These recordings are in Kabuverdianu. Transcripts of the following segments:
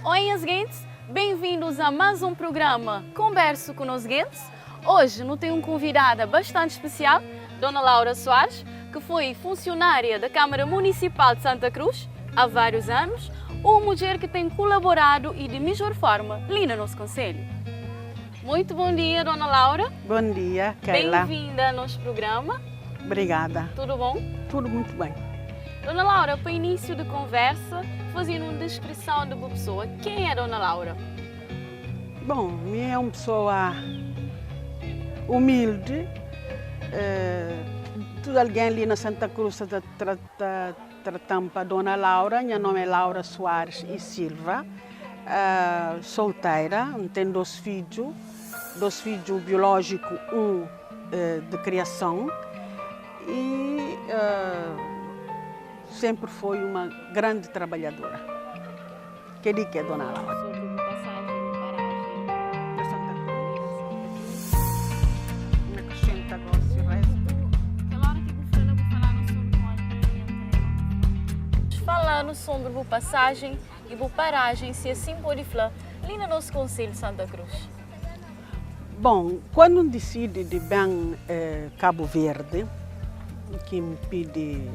Oi, nhas gentis, bem-vindos a más um programa Conbersu ku nos gentis. Hoje nu tem um convidada bastante especial, Dona Laura Soares, que foi funcionária da Câmara Municipal de Santa Cruz há vários anos, uma mulher que tem colaborado e de melhor forma ali no nosso concelho. Muito bom dia, Dona Laura. Bom dia, Keila. Bem-vinda ao nosso programa. Obrigada. Tudo bom? Tudo muito bem. Dona Laura, para início de conversa, fazendo uma descrição de uma pessoa, quem é Dona Laura? Bom, mi é uma pessoa humilde, tudo alguém ali na Santa Cruz ta ta tratan pa Dona Laura, nha nome é Laura Soares e Silva, solteira, N ten dos fidju, dos fidju biolójiku, un de kriason e sempre foi uma grande trabalhadora. Kel-li ki é Dona Laura. Fala-nu sobri bu pasajen i bu parajen, si asin pode fla, li na nos konselhu Santa Krus. Bon, kuandu N disidi di ben Kabu Verdi, ki N pidi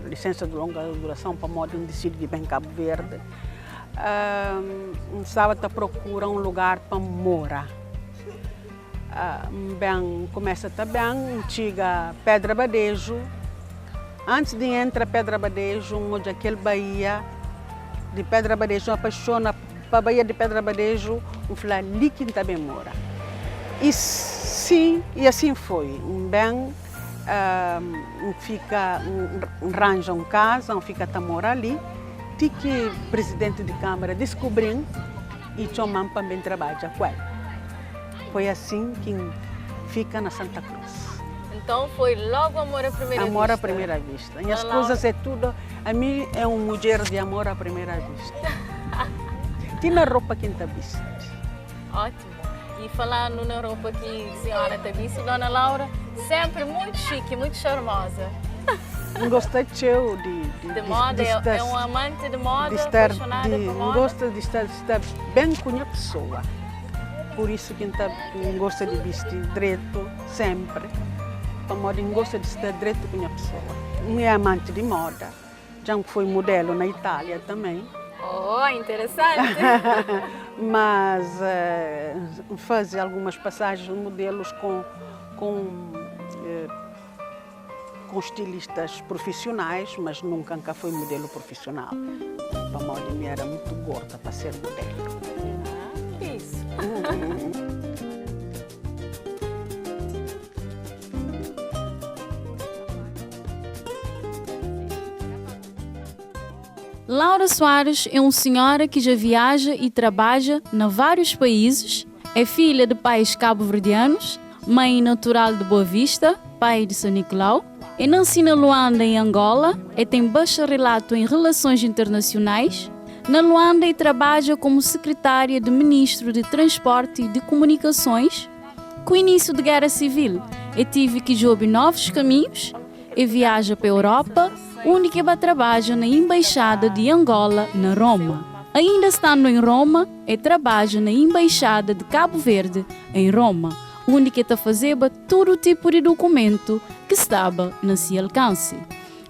lisensa di longa durason pamodi N disidi di ben Kabu Verdi, N staba ta prokura un lugar pa N mora. N ben, N kumesa ta ben, N txiga Pedra Badeju. Antis di N entra Pedra Badeju, N odja kel baía di Pedra Badeju, N apaixona Pa Baía di Pedra Badeju, N fla, li ki N ta ben mora. I sin, i asin foi. N ben, N fika, N ranja un kaza, N fika ta mora li, ti ki prizidenti di Kâmara diskubri-m i txoma-m pa N ben trabadja ku el. Foi asin ki N fika na Santa Cruz. Nton foi logu amor a primeira vista? Amor a primeira vista. Nhas kuzas é tudu, ami é un mudjer di amor a primeira vista. Ti na ropa ki N ta bisti. Ótimu. I falandu na ropa ki sinhora ta bisti, dona Laura sempri muitu xiki, muitu xarmoza. N gosta txeu di Di moda, é un amanti di moda, apaixonada pa moda. N gosta di sta ben ku nha pesoa. Pur isu ki N ta N gosta di bisti dretu sempri, pamodi N gosta di sta dretu ku nha pesoa. N é amanti di moda. Dja N foi mudelu na Itália tanben. Oh, interesanti! Mas N faze algumas pasagens de modelos com com com stilistas profissionais, mas nunka N ka foi mudelu profissional, pamodi mi era mutu gorda pa ser mudelu. Ah, isso! Laura Soares é un senhora ki dja viaja y trabadja na várius paízis, é filha de pais kabu-verdianus, mãe natural de Boa Vista, pai de São Nicolau, é nansi na Luanda em Angola, é tem bacharelato em Relações Internacionais, na Luanda e trabadja komu sekretária de Ministro de Transporte e de Komunikações, Ku inísiu di Géra Sivil, e tive ki djobe novus kaminhus. E viaja pa Europa, undi ki e ba trabadja na Embaixada di Angola na Roma. Ainda standu em Roma, e trabadja na Embaixada di Kabu Verdi em Roma, undi ki e ta fazeba tudu tipu di dukumentu ki staba na si alkansi.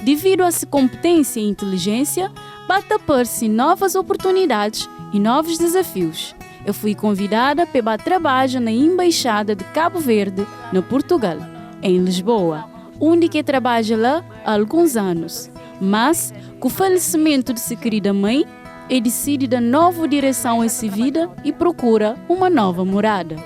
Dividu a si konpetênsia i intilijênsia, ba ta parse novas oportunidadis i novus dizafius. El fui konvidada p'e ba trabadja na Embaixada de Kabu Verdi na Purtugal, em Lisboa, undi ki e trabadja la a alguns anus. Mas, ku falesimentu di si kirida mãe, e disidi da novu diresãu a si vida i prokura uma nova morada.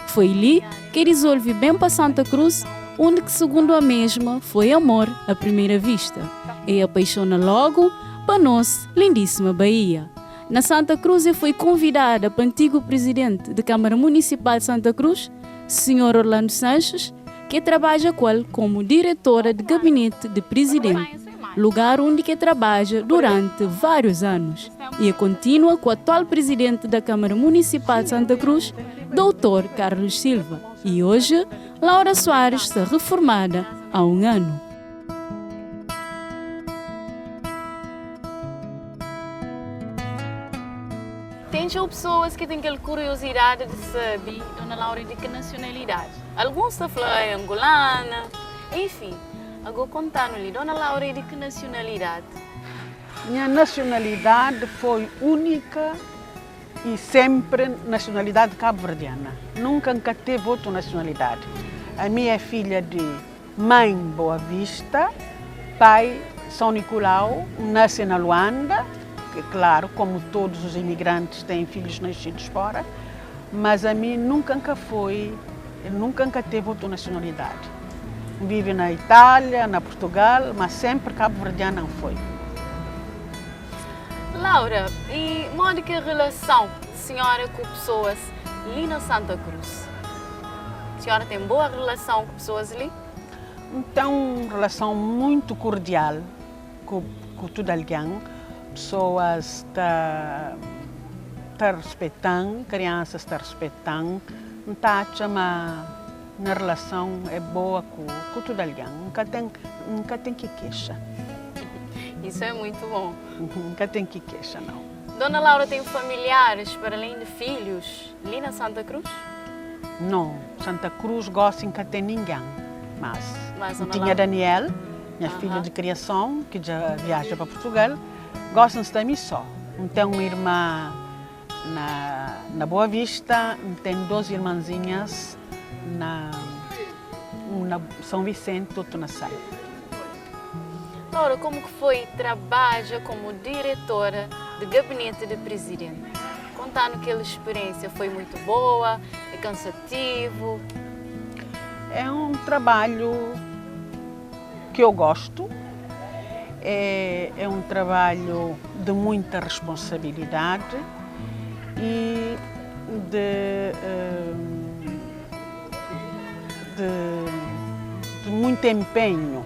Foi li ke rizolve ben pa Santa Cruz, undi ki sugundu a mesma foi amor a primeira vista. E apaixona logu pa nos lindíssima Baía. Na Santa Cruz e foi konvidada pa antigu prizidenti di Câmara Municipal di Santa Cruz, Senhor Orlando Sanches, ke trabadja ku el komu diretora di gabineti di prizidenti, lugar undi ke trabadja duranti várius anus y e kontinua ku atual prizidenti da Câmara Municipal di Santa Cruz, Doutor Carlos Silva, y oji Laura Soares sta reformada há un anu. Ten txeu pesoas ki ten kel kuriosidadi di sabe Dona Laura é di ki nasionalidadi. Alguns ta fla é angolana, enfin. Ago konta-nu li, Dona Laura é di ki nasionalidadi? Nha nasionalidadi foi únika i sénpri nasionalidadi kabuverdiana. Nunka N ka teve otu nasionalidadi. Ami é filha di mãe Boa Vista, pai São Nicolau, N nase na Luanda, ke klaru, komu todos os imigrantes têm filhos nascidos fora, mas ami nunka N ka foi, nunka N ka teve otu nasionalidadi. N vive na Itália, na Portugal, mas sénpri kabuverdiana N foi. Laura, i modi ki relason di sinhora ku pesoas li na Santa Cruz? Sinhora ten boa relason ku pesoas li? N ten un relason muitu kordial ku ku tudu algen. Pesoas ta ta ruspeta-m, kriansas ta ruspeta-m. N ta atxa ma nha relason é boa ku ku tudu algen. N ka ten N ka ten ki kexa. Isso é muito bom. N ka ten ki kexa, nau. Dona Laura tem familiares para além de filhos li na Santa Cruz? Não, Santa Cruz gosi N ka ten ningen. Mas N tinha Daniel, nha filhu di kriason, ki dja viaja pa Portugal. Gosi N sta mi só. N ten un irma na na Boa Vista, N ten dos irmanzinhas na un na São Vicente, otu na Sal. Laura, komu ki foi trabadja komu diretora di gabineti di prizidenti? Konta-nu kel spiriénsia, foi muitu boa, é kansativu? É un trabalhu ki eu gostu, é un trabalhu di muita responsabilidadi i di de muito empenho.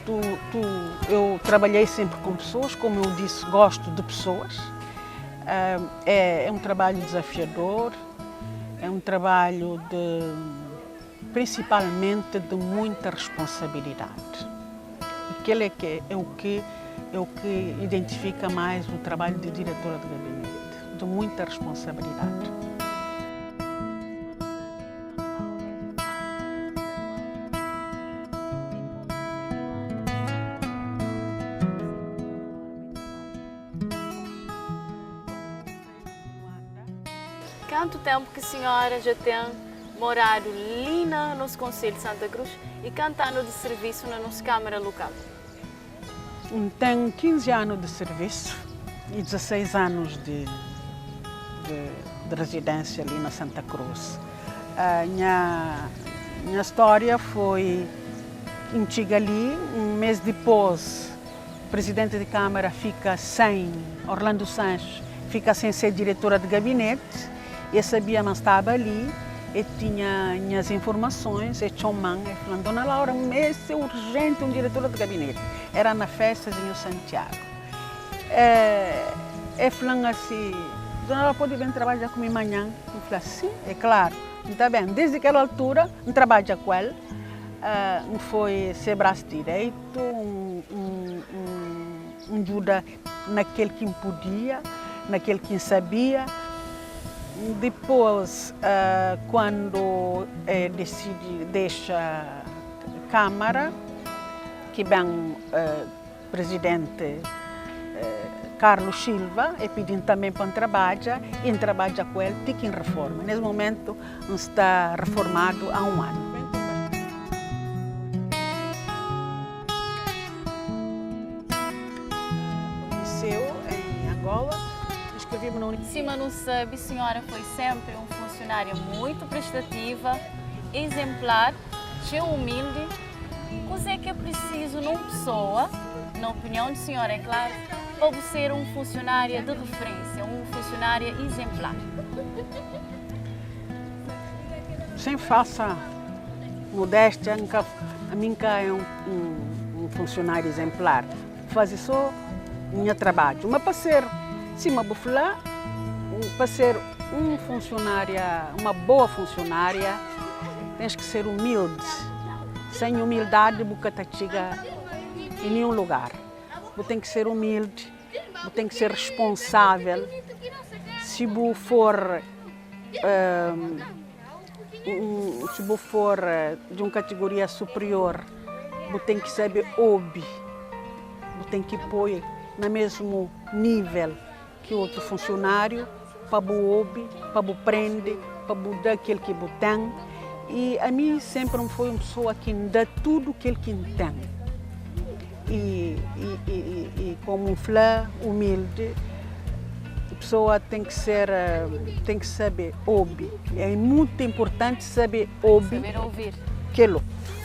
Tu, tu, eu trabalhei sempre com pessoas, como eu disse, gosto de pessoas. É, é um trabalho desafiador, é um trabalho de, principalmente de muita responsabilidade. Aquele é que é o que é o que identifica mais o trabalho de diretora de gabinete, de muita responsabilidade. Kantu ténpu ki sinhora dja ten moradu li na nos Konselhu di Santa Krus i kantu anu di sirvisu na nos Kámara Lukal? N ten 15 anu di sirvisu i 16 anus di di rezidénsia li na Santa Krus. Nha nha stória foi, N txiga li un mês dipôs Presidente di Câmara fika sem, Orlando Sanches fika sem ser diretora de gabinete, e sabia ma staba ali, e tinha nhas informasões, e txoman, e flan, Dona Laura, meste urgente um diretora de gabinete. Era na festas di Nhu Santiago. E flan asi, Dona Laura pode ben trabadja ku mi manhan? N fla, sim, é claro, N ta ben. Desde kel altura, N trabadja ku el, N foi se braço direito, N djuda na kel ki N podia, na kel ki N sabia. Dipôs, kandu el disidi dexa Kámara, ki ben prizidenti Carlos Silva, el pidi-m tanbe pa N trabadja i N trabadja ku el ti ki N reforma. Nes momentu, N sta reformadu há un anu. Liceu em Angola, inscrevi-me na Uni. Sima nu sabe, senhora foi sempre un funcionária muito prestativa, exemplar, txeu humilde. Kuzê ki é preciso num pessoa, na opinião de senhora é claro, pa bu ser un funcionária de referência, un funcionária exemplar? Sem falsa modéstia, N ka, ami N ka é un funsionáriu izenplar. N faze sô nha trabadju. Ma pa ser, sima bu fla, pa ser un funsionária, uma boa funsionária, tens ki ser umildi. Sen umildadi bu ka ta txiga em ninhun lugar. Bu ten ki ser umildi, bu ten ki ser responsável. Si bu for si bu for di un kategoria superior, bu ten ki sabe obi, bu ten ki poi na mesmu nivel ki otu funsionariu pa bu obi, pa bu prende, pa bu da kel ki bu ten. I ami senpri N foi un pesoa ki N da tudu kel ki N ten. I, i, i, i komu N fla, umildi, pesoa ten ki ser, ten ki sabe obi. É mutu inpurtanti sabe obi. Saber ouvir. Kel otu.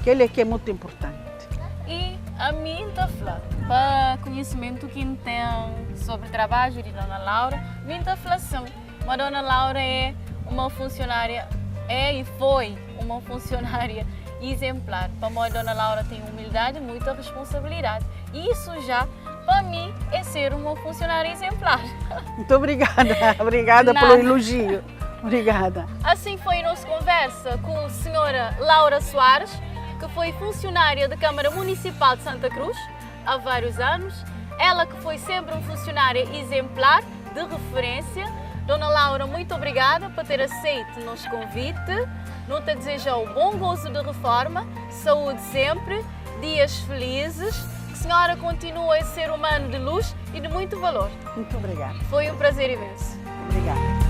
Kel é ki é mutu inpurtanti. I ami N ta fla, pa konhisimentu ki N ten sobri trabadju di Dona Laura, mi N ta fla sin, ma Dona Laura é uma funsionária, é i foi uma funsionária izenplar, pamodi Dona Laura ten umildadi i muita responsabilidadi. Isu já, pa mi, é ser uma funsionária izenplar. Mutu obrigada, obrigada pelo elogio. Obrigada. Assim foi nosso conversa com senhora Laura Soares, que foi funcionária da Câmara Municipal de Santa Cruz há vários anos. Ela que foi sempre uma funcionária exemplar, de referência. Dona Laura, muito obrigada por ter aceito nosso convite. Não te desejo um bom gozo de reforma, saúde sempre, dias felizes. Que a senhora continue a ser humano de luz e de muito valor. Muito obrigada. Foi um prazer imenso. Obrigada.